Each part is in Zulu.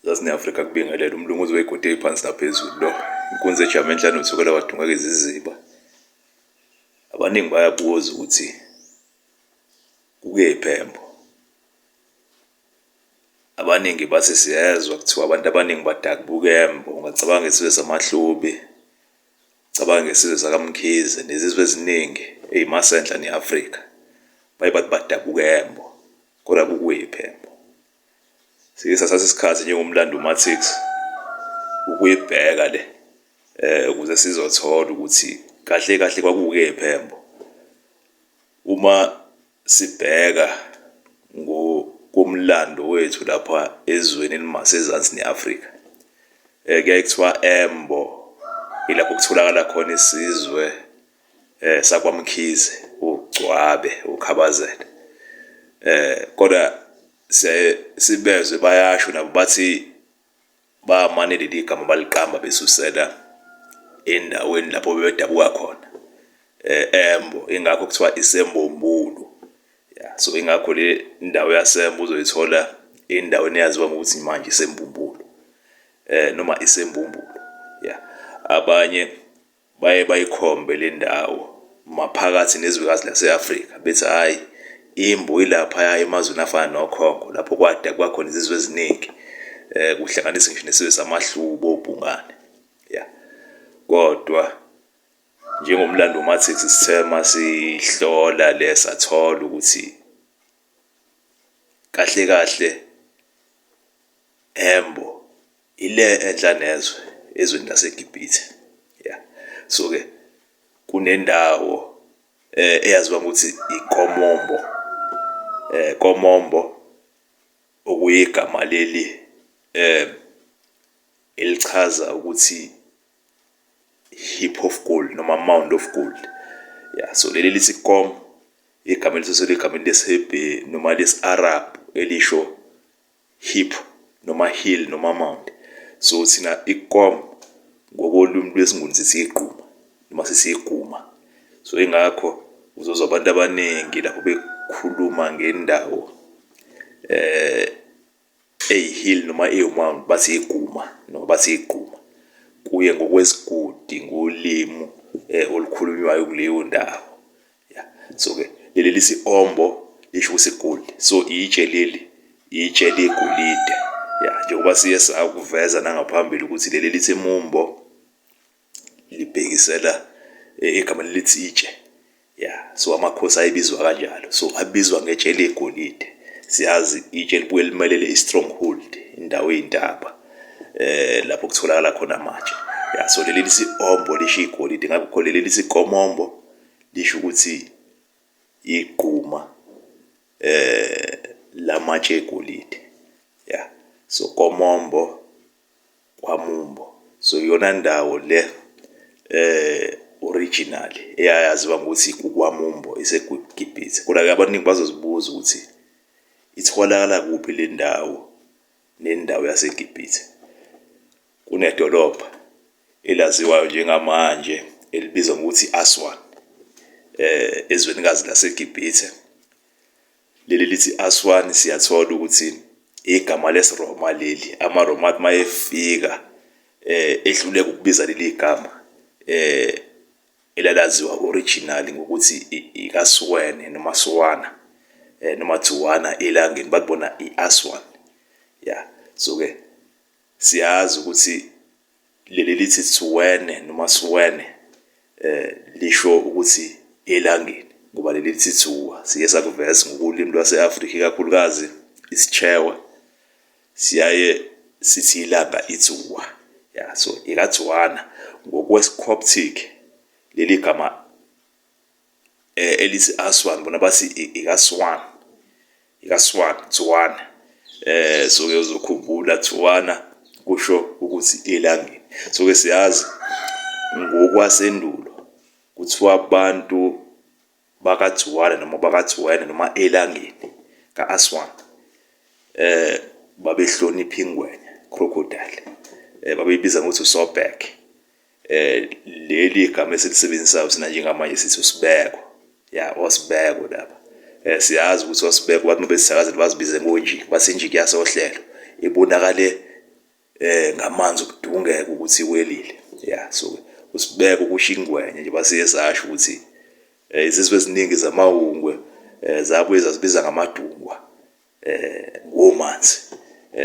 Zazi ne-Afrika kubingelela umlungu wegodi phansi naphezulu lo inkunzi ejame enhlane uthukela wadungeka iziziba. Abaningi bayabuza ukuthi kukephi eMbo. Abaningi bathi siyezwa kuthiwa abantu abaningi badabuka eMbo, ungacabanga ngesizwe samaHlubi, ucabange ngesizwe sakaMkhize nezizwe eziningi ey'masenhla ne-Afrika. Baye bathi badabuka eMbo, kodwa kukephi eMbo? Sike sathatha isikhathi njengomlando uMatrix ukuyibheka le ukuze sizothola ukuthi kahle kahle kwakukephi eMbo. Uma sibheka ngokomlando wethu lapha ezweni elimasezansi ne-Afrika, kuyaye kuthiwa eMbo ilapho kutholakala khona isizwe sakwaMkhize, uGcwabe, uKhabazela. Kodwa siyaye sibezwe bayasho nabo bathi bamane leli gama baliqamba besusela endaweni lapho bebedabuka khona eMbo, ingakho kuthiwa iseMbombulu. Ya, so ingakho le ndawo yaseMbo uzoyithola endaweni eyaziwa ngokuthi manje iseMbumbulu noma iseMbumbulu. Ya, abanye baye bayikhombe le ndawo maphakathi nezwekazi lase-Afrika bethi hhayi imbo ilaphaya emazweni afana noKhongo lapho kwadabuka khona izizwe eziningi kuhlanganise ngisho nesizwe samaHlubo oBhungane. Ya, kodwa njengomlando uMatrix sithe masihlola le sathola ukuthi kahle kahle Embo ile enhla nezwe ezweni laseGibhithe. Ya, so-ke kunendawo eyaziwa ngokuthi iKomombo, Komombo okuyigama leli elichaza ukuthi heap of gold noma mound of gold. Ya, so leli lithi Kom igama elisuselwa egameni lesiHebheru noma lesi-Arab elisho heap noma hill noma mound. So thina ikom ngokolwimi lwesiNguni sithi igquma noma sithi iguma. So ingakho uzozwa abantu abaningi lapho bekhuluma ngendawo eyi-hill noma eyi-mound bathi iguma noma bathi igquma. Kuye ngokwesigodi ngolimu olukhulunywayo kuleyo ndawo. Ya, so-ke leli lithi ombo lisho ukuthi gold, so itshe leli itshe legolide. Ya, njengoba siye sakuveza nangaphambili ukuthi leli lithi mumbo libhekisela igama lelithi itshe. Ya, so amakhosi ayebizwa kanjalo, so abizwa ngetshe legolide. Siyazi itshe libuye limelele i-stronghold, indawo eyintaba lapho kutholakala khona amatshe. Ya, so leli lithi ombo lisho igolide, ngakho leli lithi komombo lisho ukuthi igquma lamatshe egolide. Ya, so komombo kwamumbo, so iyona ndawo le original eyayaziwa ngokuthi kukwamumbo iseGibhithe. Kodwa-ke abaningi bazozibuza ukuthi itholakala kuphi le ndawo nendawo yaseGibhithe. Kunedolobha elaziwayo njengamanje elibizwa ngokuthi Aswan ezwenikazi laseGibhithe. Leli lithi Aswan siyathola ukuthi igama lesiRoma leli, amaRoma athi mayefika ehluleka ukubiza leli gama elalaziwa originally ngokuthi ikaSwene noma Swana noma Dzuwana elangeni, bathi bona i-Aswan. Ya, so-ke siyazi ukuthi leli lithi Tsuwene noma Suwene lisho ukuthi elangeni, ngoba leli lithi Tsuwa siye sakuveza ngokolimi lwase-Afrika ikakhulukazi isiChewa siyaye sithi ilanga iTsuwa. Ya, so ikaDzuwana ngokwesiCoptic leli gama elithi Aswan bona bathi ikaSwan, ikaSwan, Tsuwana. So-ke uzokhumbula Tsuwana kusho ukuthi elangeni. So-ke siyazi ngokwasendulo kuthiwa abantu bakaDzuwana noma bakaDzuwene noma elangeni ka-Aswan babehlonipha ingwenya, crocodile, babeyibiza ngokuthi uSobek. Leli igama esilisebenzisayo thina njengamanje sithi uSibeko. Ya, oSibeko laba. Siyazi ukuthi oSibeko bathi uma bezithakazela bazibize ngonjiki, bathi injiki yasohlelo ibonakale. Ngamanzi ukudungeka ukuthi iwelile. Ya, so usibeka ukusho ingwenya nje basiye sasho ukuthi izizwe eziningi zamawungwe zabuye zazibiza ngamadungwa ngomanzi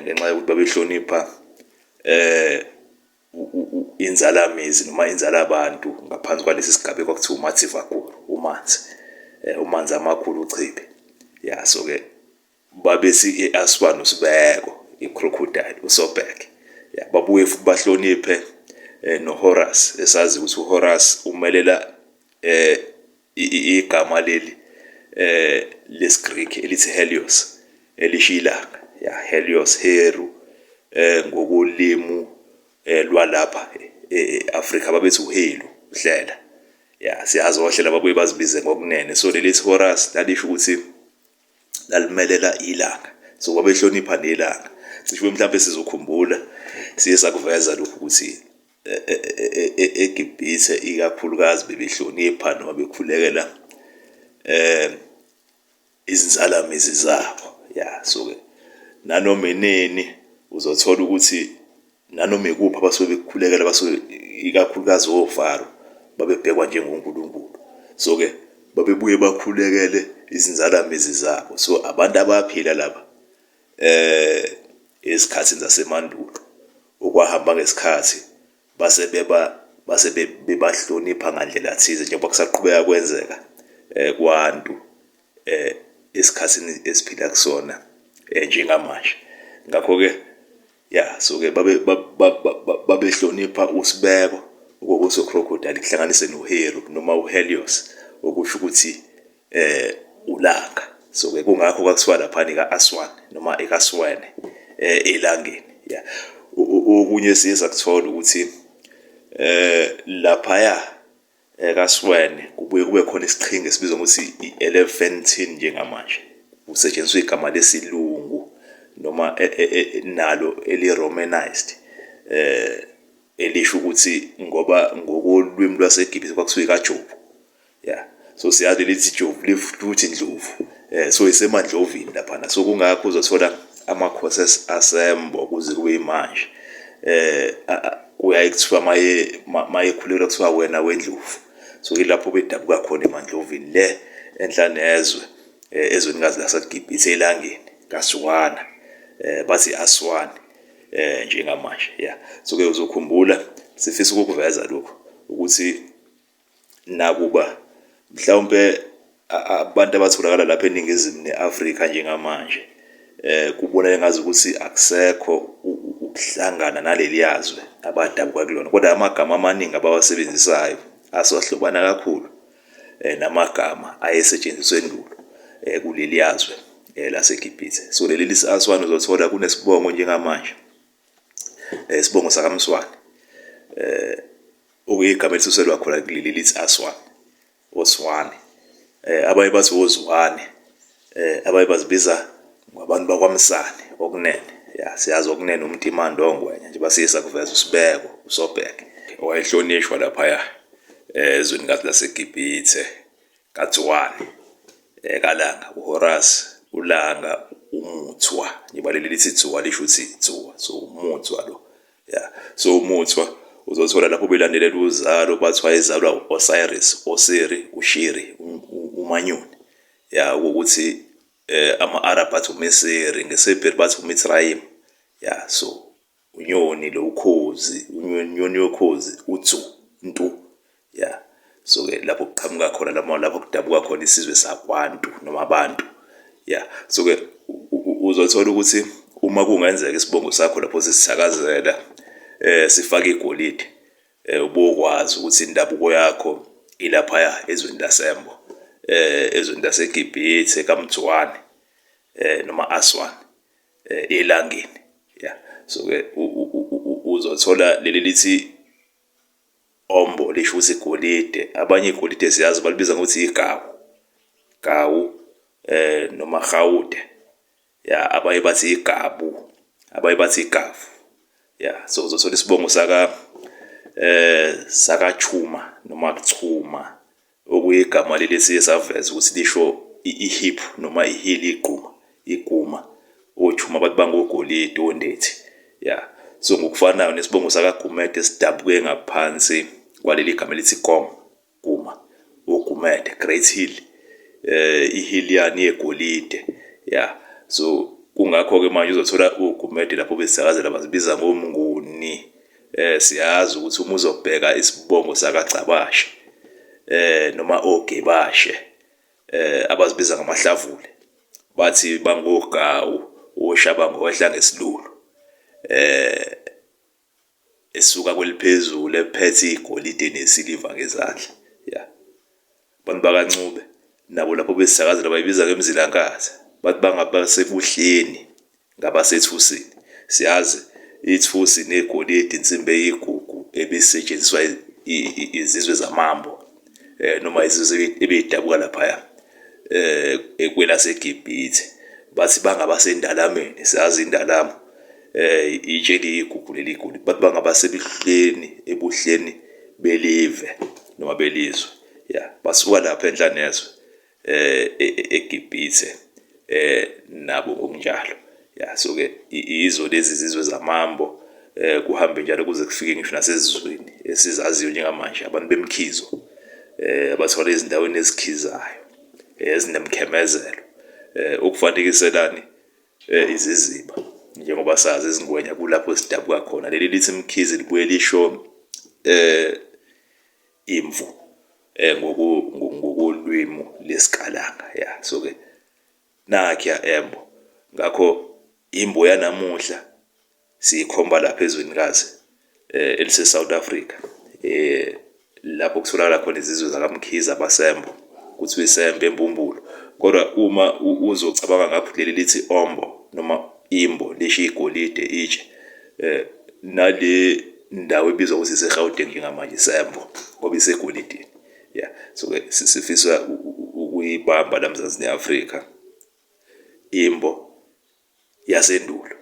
ngenxa yokuthi babehlonipha inzalamizi noma inzalabantu ngaphansi kwalesi sigaba ekwakuthiwa uMatsivaguru umanzi umanzi amakhulu uchibi. Ya, so ke babethi i-Aswan usibeko i-crocodile uSobek. Ya, babuye futhi bahloniphe noHorus esazi ukuthi uHorus umelela igama leli lesiGreek elithi Helios elisho ilanga. Ya, Helios Heru ngokolimu lwalapha e-Afrika babethi uHelu uhlela. Ya, siyazi ohlela babuye bazibize ngokunene. So leli Horus lalisho ukuthi lalimelela ilanga, so babehlonipha nelanga. Cishe mhlawumbe sizokhumbula siye sakuveza lokhu ukuthi eGibhithe ikakhulukazi bebehlonipha noma bekhulekela izinzalamizi zabo. Ya, so-ke nanoma inini uzothola ukuthi nanoma ikuphi abasuke bekukhulekela basuke ikakhulukazi oFaro babebhekwa njengonkulunkulu. So-ke babebuye bakhulekele izinzalamizi zabo. So abantu abaphila laba ezikhathini zasemandulo okwahamba ngesikhathi base beba base bebahlonipha ngandlela thize njengoba kusaqhubeka kwenzeka kwantu esikhathini esiphila kusona njengamanje. Ngakho-ke ya, so-ke babe babehlonipha usibeko okokuthi ucrocodile kuhlanganise noHeru noma uHelios okusho ukuthi ulanga. So-ke kungakho kwakuthiwa laphana ika-Aswan noma ikaSwene elangeni. Ya, okunye siye sakuthola ukuthi laphaya kaSwene kubuye kube khona isiqhingi esibizwa ngokuthi i-Elephantine njengamanje. Kusetshenziswa igama lesilungu noma nalo eli-Romanized elisho ukuthi ngoba ngokolwimi lwaseGibhithe kwakuthiwa ikaJobu. Ya, so siyazi lithi Jobu lifuthi Ndlovu. So isemandlovini laphana. So kungakho uzothola amakhosi asembo kuze kube imanje kuyaye kuthiwa maye mayekhulelwa kuthiwa wena wendlovu. So yilapho bedabuka khona emandlovini le enhla nezwe ezwenikazi laseGibhithe elangeni kaSwana bathi Aswani njengamanje. Ya, so ke uzokhumbula sifisa ukukuveza lokhu ukuthi nakuba mhlawumpe abantu abatholakala lapha eNingizimu ne-Afrika njengamanje kubonakala engazi ukuthi akusekho ukuhlangana naleliyazwe abadabuka kulona, kodwa amagama amaningi abawasebenzisayo asahlobana kakhulu namagama ayesetshenziswa endulo kuleliyazwe laseGibhithe. So leli lisi-Aswani uzothola kunesibongo njengamanje, isibongo sakaMswane okuyigama elisuselwa khona kuleli lithi Aswan, oSwane. Abanye bathi oZwane, abanye bazibiza ngabantu bakwaMsane okunene. Ya, siyazi okunene uMtimande oNgwenya nje basiye sakuveza uSibeko uSobheke owayehlonishwa laphaya ezwenikazi laseGibhithe kaTswane kaLanga uHorus uLanga uMuthwa njengoba leli lithi Tsuwa lisho ukuthi Tsuwa, so uMuthwa lo. Ya, so uMuthwa uzothola lapho belandelela uzalo bathi wayezalwa u-Osiris, Osiri, uShiri, uManyoni. Ya, ukuthi ama-Arab athi uMisiri, ngesiHebheru bathi uMitsrayim. Ya, so unyoni lo ukhozi, unyoni yokhozi uTsu, Ntu. Ya, so ke lapho kuqhamuka khona lapho kudabuka khona isizwe sakwaNtu noma abantu. Ya, so ke uzothola ukuthi uma kungenzeka isibongo sakho lapho sisithakazela sifake igolide ubokwazi ukuthi indabuko yakho ilaphaya ezweni laseMbo, ezweni laseGibhithe kaMdzwane noma Aswan elangeni. Ya, so ke uzothola leli lithi Ombo lisho ukuthi igolide. Abanye igolide siyazi balibiza ngokuthi igawu, gawu noma gawude. Ya, abanye bathi igabu, abanye bathi igavu. Ya, so uzothola isibongo saka sakaChuma noma Chuma okuyigama leli esiye saveza ukuthi lisho i-hip noma i-hill, igquma, iguma. OChuma bathi bangogolide, ondethi. Ya, So ngokufanayo nesibongo sakaGumede sidabuke ngaphansi kwaleli gama elithi Gom, Guma, uGumede, Great Hill, ihill yani yegolide. Ya, so kungakho-ke manje uzothola uGumede lapho besakazela bazibiza ngoMnguni. Siyazi ukuthi uma uzobheka isibongo sakaGcabashe noma oGebashe abazibiza ngamahlavule bathi bangogawu oshaba ngowehla ngesilulu esuka kweliphezulu ephethe igolide nesiliva ngezandla. Ya, abantu bakaNcube nabo lapho besisakazela bayibiza ngemzilankazi bathi bangabasebuhleni ngabasethusini. Siyazi ithusi negolide insimbi eyigugu ebisetshenziswa izizwe zamambo noma izizwe ebeyidabuka laphaya kwelaseGibhithe. Bathi bangabasendalameni, siyazi indalama itshe eliyigugu leli goli. Bathi bangabasebuhleni ebuhleni belive noma belizwe. Ya, basuka lapha enhla nezwe eGibhithe nabo ngokunjalo. Ya, so ke yizo lezi zizwe zamambo kuhambe njalo kuze kufike ngisho nasezizweni esizaziyo njengamanje abantu bemkhizo abathola ezindaweni ezikhizayo ezinemkhemezelo ukufanekiselani iziziba njengoba sazi izingwenya kulapho sidabuka khona. Leli lithi mkhize libuye lisho imvu ngokolwimi lesiKalanga. Ya, so ke nakhiya embo ngakho imbo yanamuhla siyikhomba lapha ezwenikazi elise-South Africa lapho kutholakala khona izizwe zakaMkhize abasembo kuthiwa isembe embumbulu. Kodwa uma uzocabanga ngapha leli lithi ombo noma imbo lisho igolide itshe nale ndawo ebizwa ukuthi ise-Gauteng njengamanje isembo ngoba isegolideni. Ya, so-ke sifisa ukuyibamba la Mzansi ne-Afrika imbo yasendulo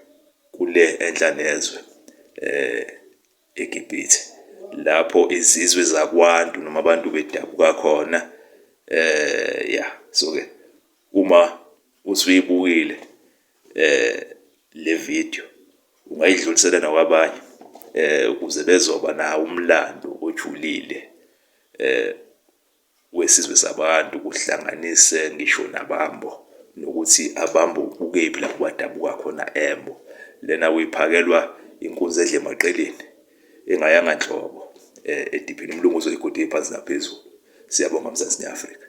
kule enhla nezwe eGibhithe lapho izizwe zakwantu noma abantu bedabuka khona. Ya, so-ke uma usuyibukile le video ungayidlulisela nakwabanye ukuze bezoba nawo umlando ojulile wesizwe sabantu kuhlanganise ngisho nabambo nokuthi abambo kukephi lapho badabuka khona embo. Lena uyiphakelwa inkunzi edla emaqeleni engayanga nhlobo ediphini umlungu uzoyigodi phansi naphezulu. Siyabonga Mzansi ne-Afrika.